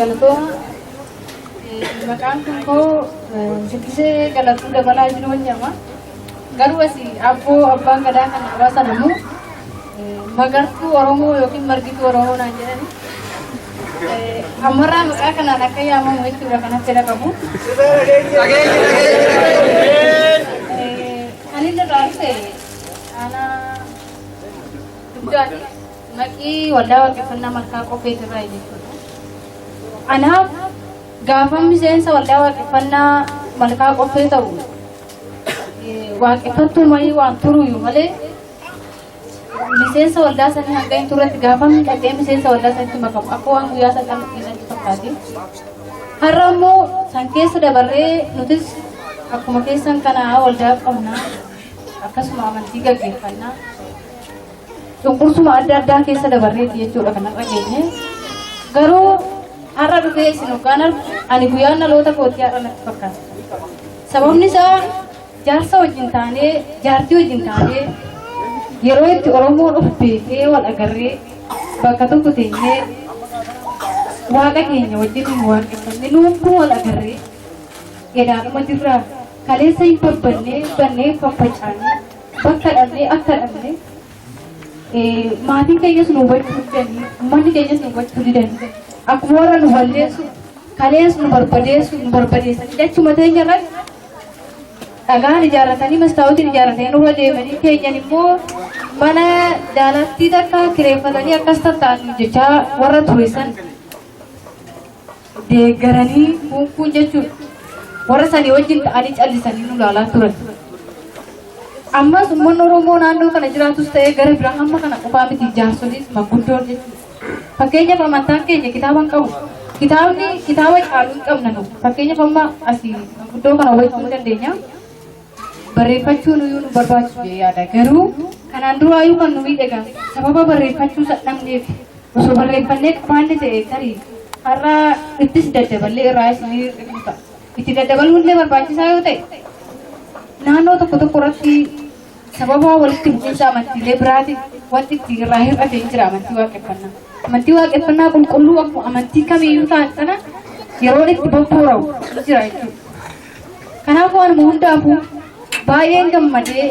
Galatooma. Maqaan kun koo Siddisee Galatuu Dabalaa Jiroon jedhama. Garuu asii abboo abbaan gadaa kan hawaasan ammoo magartuu Oromoo yookiin margituu Oromoo naan jedhani. Ammarraa maqaa kanaan akka yaamamu jechuudha kan fedha qabu. Kan inni irraa dhufe aanaa guddaati. Maqii waldaa waaqeffannaa malkaa qopheet irraa jechuudha. Anaaf gaafa miseensa waldaa waaqeffannaa malkaa qophee ta'u waaqeffattuu mayii waan turuyyuu malee miseensa waldaa sanii hanga hin turretti gaafa dhaqee miseensa waldaa sanitti makamu akka waan guyyaa san dhalatti natti fakkaate. Har'a immoo san keessa dabarree nutis akkuma keessan kana waldaa qabna akkasuma amantii gaggeeffannaa. Cunqursuma adda addaa keessa dabarreeti jechuudha kan har'a geenye. Garuu har'a dhufee isin hoggaan argu ani guyyaan dhaloota kootii har'a natti fakkaata. Sababni isaa jaarsa wajjin taanee jaartii wajjin taanee yeroo itti Oromoon of beekee wal agarree bakka tokko teenyee waaqa keenya wajjin hin waaqeffanne nuunkuu wal agarree edaadhuma jirraa kaleessa hin babbannee bannee faffacaanee bakka dhabnee akka dhabne maatiin keenyas nu hubachuu didanii uummanni keenyas nu hubachuu didanii akkuma warra nu balleessu kalees nu barbadeessu nu barbadeessanii jechuma teenya irratti dhagaan ijaarratanii mastaawotiin ijaarratanii nurra deemanii keenyan immoo mana daalattii takka kireeffatanii akkas tatta'an jechaa warra ture san deeggaranii kunkuun jechuudha. Warra sanii wajjin ta'anii callisanii nu ilaalaa turan. Ammas uummanni Oromoo naannoo kana jiraatus ta'ee gara biraa hamma kana qofaa miti jaarsoliis manguddoon jechuudha. Fakkeenyaaf amantaan keenya kitaaba hin qabu. Kitaabni kitaaba caalu hin qabna nu. Fakkeenyaaf amma asii manguddoo kana hubachuu hin dandeenya. Barreeffachuun iyyuu nu barbaachisu jedhee yaada. Garuu kanaan duraayyuu kan nu miidhe egaa sababa barreeffachuu san dhabneef osoo barreeffannee qabaanne ta'e tarii har'a ittis daddaballee irraa isinii hir'ifnu ta'a. Itti daddabaluun illee barbaachisaa yoo ta'e naannoo tokko tokko irratti sababa walitti bu'iinsa amantiilee biraatiin wanti itti irraa hir'ate hin jira amantii waaqeffannaa. Amantii waaqeffannaa qulqulluu akkuma amantii kamiyyuu ta'an sana yeroon itti bobboora'u ni jira jechuudha. Kanaaf waanuma hundaafuu baay'een gammadee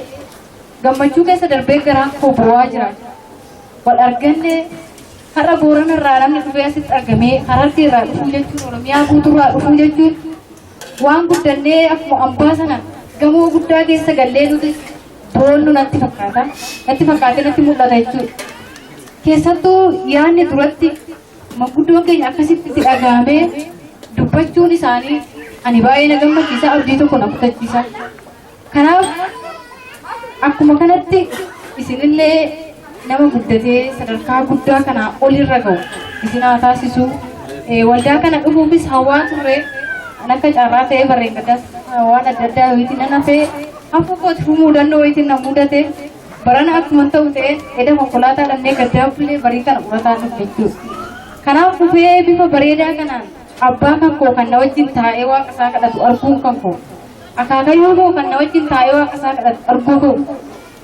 gammachuu keessa darbee garaan koo boo'aa jira. Wal arganne har'a Boorana irraa namni dhufee asitti argamee Harargee irraa dhufuu jechuun Oromiyaa guutuurraa dhufuu jechuun waan guddannee akkuma ambaa sana gamoo guddaa keessa gallee nuti boonnu natti fakkaata. Natti fakkaatee natti mul'ata jechuudha. Keessattuu yaadni duratti manguddoon keenya akkasitti itti dhaga'amee dubbachuun isaanii ani baay'ee na gammachiisa abdii tokko na kutachiisa. Kanaaf akkuma kanatti isinillee nama guddatee sadarkaa guddaa kanaa olirra ga'u isin haa taasisu. Waldaa kana dhufuufis hawwaa turre an akka carraa ta'ee barreen gaddaas waan adda addaa wayitiin nan hafee hafuu kooti muudannoo wayitiin na mudate barana akkuma ta'u ta'e eda konkolaataa dhabnee gaddaa bulee barii kana urataa dhufe jechuudha. Kanaaf dhufee bifa bareedaa kanaan abbaa kan koo kan na wajjin taa'ee waaqa isaa kadhatu arguun kan koo akaakayyuu koo kan na wajjin taa'ee waaqa isaa kadhatu arguu koo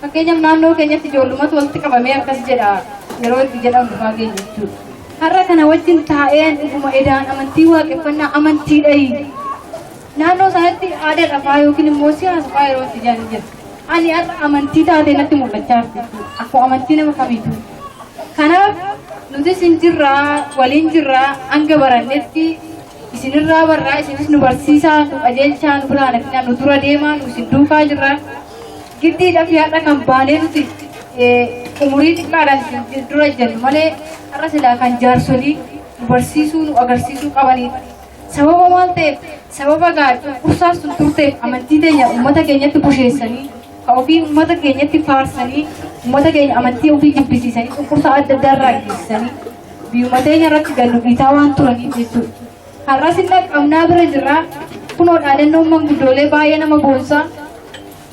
fakkeenyaaf naannoo keenyatti ijoollumatu walitti qabamee akkas jedha yeroo itti jedhamu dhufaa keenya jechuudha. Har'a kana wajjin taa'ee dhuguma edaan amantii waaqeffannaa amantii dhayi. Naannoo sanatti aadaa dhafaa yookiin immoo siyaasa fa'aa yeroo itti jedhan jira. Ani har'a amantii taatee natti mul'achaa jirti jechuudha. Akkuma amantii nama kamiitu. Kanaaf nutis hin jirraa waliin jirraa hanga barannetti isinirraa barraa isinis nu barsiisaa nu qajeelchaa nu biraan hafina nu dura deemaa nu isin duukaa jirraa. Giddiidhaaf har'a kan baanee nuti umurii xiqqaadhaan isin dura jennu malee har'a silaa kan jaarsolii nu barsiisuu nu agarsiisuu qabanidha. Sababa maal ta'eef sababa gaa cunqursaa sun turteef amantii teenya uummata keenyatti busheessanii ka ofii uummata keenyatti faarsanii uummata keenya amantii ofii jibbisiisanii cunqursaa adda addaa irraa geessisanii biyyuma teenya irratti gad nu dhiitaa waan turaniif jechuudha. Har'as hin dhaqqabnaa bira jirraa kunoo dhaadannoon manguddoolee baay'ee nama boonsaa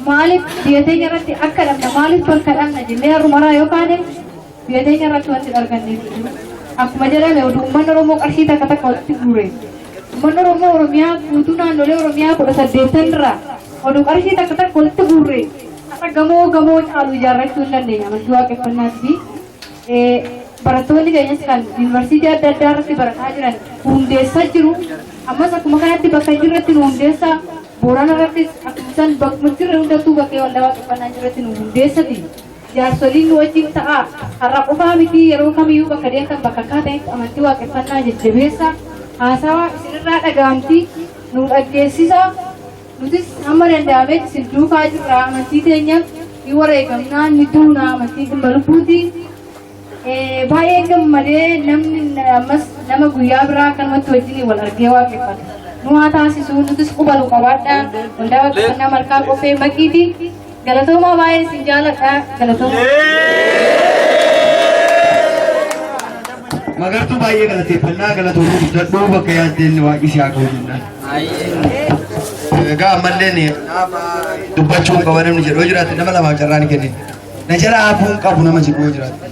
maaliif biyya teenya irratti akka dhabna maaliif bakka dhabna jennee har'umaraa yoo kaane biyya teenya irratti wanti arganneef jiru. Akkuma jedhame oduu uummanni Oromoo qarshii takka takka walitti guure. Uummanni Oromoo Oromiyaa guutuu naannolee Oromiyaa 18 irraa oduu qarshii takka takka walitti guurre har'a gamoo gamoo caalu ijaarrachuu hin dandeenya amantii waaqeffannaatti. Barattoonni keenyas kan yuunivarsiitii adda addaa irratti barataa jiran hundeessaa jiru. Ammas akkuma kanatti bakka jirratti nu hundeessaa. Boorana irrattis akkuma isaan bakkuma jirre hundattuu bakkee waldaa waaqeffannaa jirratti nu hundeessati. Jaarsoliin nu wajjin ta'a. Har'a qofaa miti yeroo kamiyyuu bakka deemtan bakka akkaa ta'etti amantii waaqeffannaa jajjabeessa. Haasawaa isinirraa dhaga'amti nu dhaggeessisa. Nutis hamma danda'ametti isin duukaa jirra. Amantii teenyaaf ni wareegamnaa, ni duuna, amantiin dhimma lubbuuti. Baay'ee gammadee namni ammas nama guyyaa biraa akkanumatti wajjin wal argee waaqeffata. Nu haa taasisu, nutis quba nu qabaadhaa. Waldaa Waaqeffannaa Malkaa Qophee Maqiiti. Galatoomaa, baay'ee isin jaaladha. Galatoomaa. Magartuu baay'ee galateeffannaa, galatoomuu, guddadhuu, bakka yaaddeen waaqni si haa ga'u jennaan. Egaa ammallee dubbachuu hin qaba namni jedhu yoo jiraate, nama lamaaf carraa ni kennina. Na jala hafuu hin qabu nama jedhu yoo jiraate.